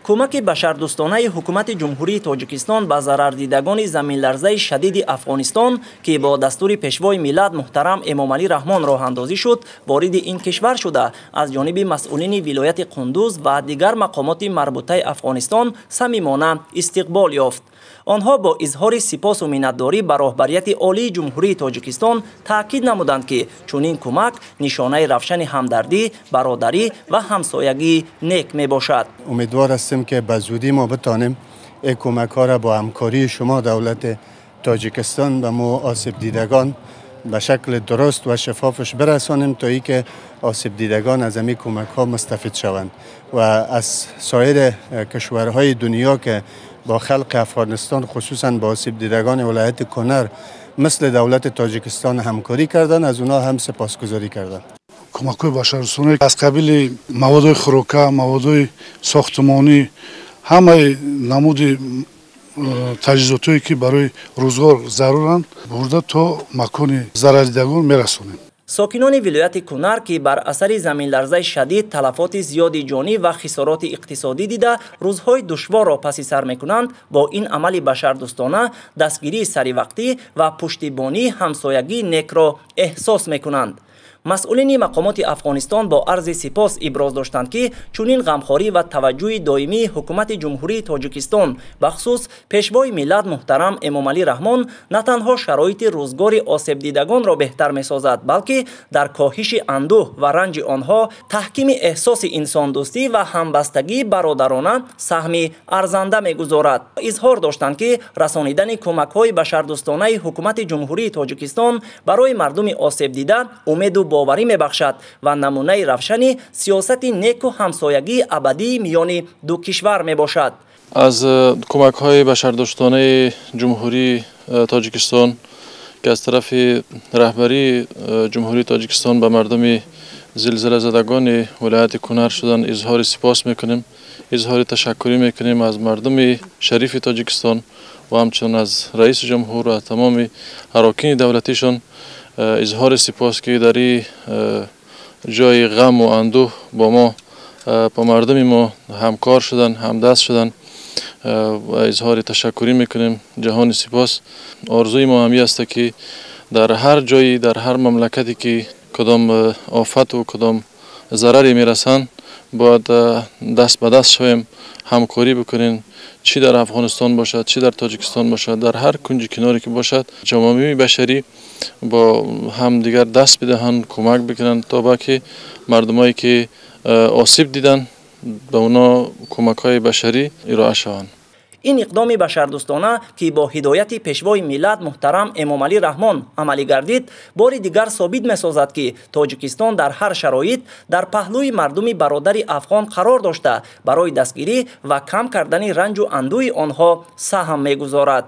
Кӯмаки башардӯстонаи ҳукумати Ҷумҳурии Тоҷикистон ба зарардидагони заминларзаи шадиди Афғонистон, ки бо дастури Пешвои миллат муҳтарам Эмомалӣ Раҳмон роҳандозӣ шуд, вориди ин кишвар шуда, аз ҷониби масъулини вилояти Қундуз ва дигар мақомоти марбутаи Афғонистон самимона истиқбол ёфт. Онҳо бо изҳори сипосу миннатдорӣ ба роҳбарияти олии Ҷумҳурии Тоҷикистон таъкид намуданд, ки чунин кӯмак нишонаи равшани ҳамдардӣ, бародарӣ ва ҳамсоягии нек мебошад. Умедвор ҳастем, ки ба зудӣ мо битонем ин кӯмакҳоро бо ҳамкории шумо, давлати Тоҷикистон, ба мо осебдидагон ба шакли дуруст ва шаффофаш برسانیم تا ای که آسیب دیدگان از این کمک ها مستفید شوند و از سایر کشورهای دنیا که با خلق افغانستان، خصوصا با آسیب دیدگان ولایت کنر، مثل دولت تاجیکستان همکاری کردن، از اونا هم سپاسگزاری کردن. Кӯмакҳои башардӯстона аз қабили маводҳои хӯрока, маводҳои сохтмонӣ, ҳамаи намуди таҷҳизотое, ки барои рӯзгор заруранд, бурда то макони зарардидагон мерасонем. Сокинони вилояти Кунар, ки бар асари заминларзаи шадид талафоти зиёди ҷонӣ ва хисороти иқтисодӣ дида, рӯзҳои душворро паси сар мекунанд, бо ин амали башардӯстона дастгирии саривақтӣ ва пуштибонии ҳамсоягии некро эҳсос мекунанд. Масъулини мақомоти Афғонистон бо арзи сипос иброз доштанд, ки чунин ғамхорӣ ва таваҷҷӯҳи доимии ҳукумати Ҷумҳурии Тоҷикистон, бахусус Пешвои миллат муҳтарам Эмомалӣ Раҳмон, на танҳо шароити рӯзгори осебдидагонро беҳтар месозад, балки дар коҳиши андӯҳ ва ранҷи онҳо, таҳкими эҳсоси инсондӯстӣ ва ҳамбастагии бародарона саҳми арзанда мегузорад. Изҳор доштанд, ки расонидани кӯмакҳои башардӯстонаи ҳукумати Ҷумҳурии Тоҷикистон барои мардуми осебдида умеду боварӣ мебахшад ва намунаи равшани сиёсати неку ҳамсоягии абадии миёни ду кишвар мебошад. Аз кӯмакҳои башардӯстонаи Ҷумҳурии Тоҷикистон, ки аз тарафи раҳбарии Ҷумҳурии Тоҷикистон ба мардуми зилзилазадагони вилояти Кунар шудан, изҳори сипос мекунем, изҳори ташаккурӣ мекунем аз мардуми шарифи Тоҷикистон ва ҳамчунин аз раиси ҷумҳур ва тамоми арокини давлатишон изҳори сипос, ки дар ин ҷои ғаму андӯҳ бо мо, бо мардуми мо ҳамкор шуданд, ҳамдаст шуданд ва изҳори ташаккурӣ мекунем. Ҷаҳони сипос. Орзуи мо ҳамин аст, ки дар ҳар ҷойи, дар ҳар мамлакате ки кадом офату кадом зараре мерасанд, бояд даст ба даст шавем, ҳамкорӣ бикунем. Чӣ дар Афғонистон бошад, чӣ дар Тоҷикистон бошад, дар ҳар кунҷи киноре ки бошад, ҷомеаи башарӣ бо ҳамдигар даст бидиҳанд, кӯмак бикунанд, то ба ки мардумое ки осиб диданд, ба оно кӯмакҳои башарӣ ироа шаванд. Ин иқдоми башардӯстона, ки бо ҳидояти Пешвои миллат муҳтарам Эмомалӣ Раҳмон амалӣ гардид, бори дигар собит месозад, ки Тоҷикистон дар ҳар шароит дар паҳлӯи мардуми бародари афғон қарор дошта, барои дастгирӣ ва кам кардани ранҷу андӯҳи онҳо саҳм мегузорад.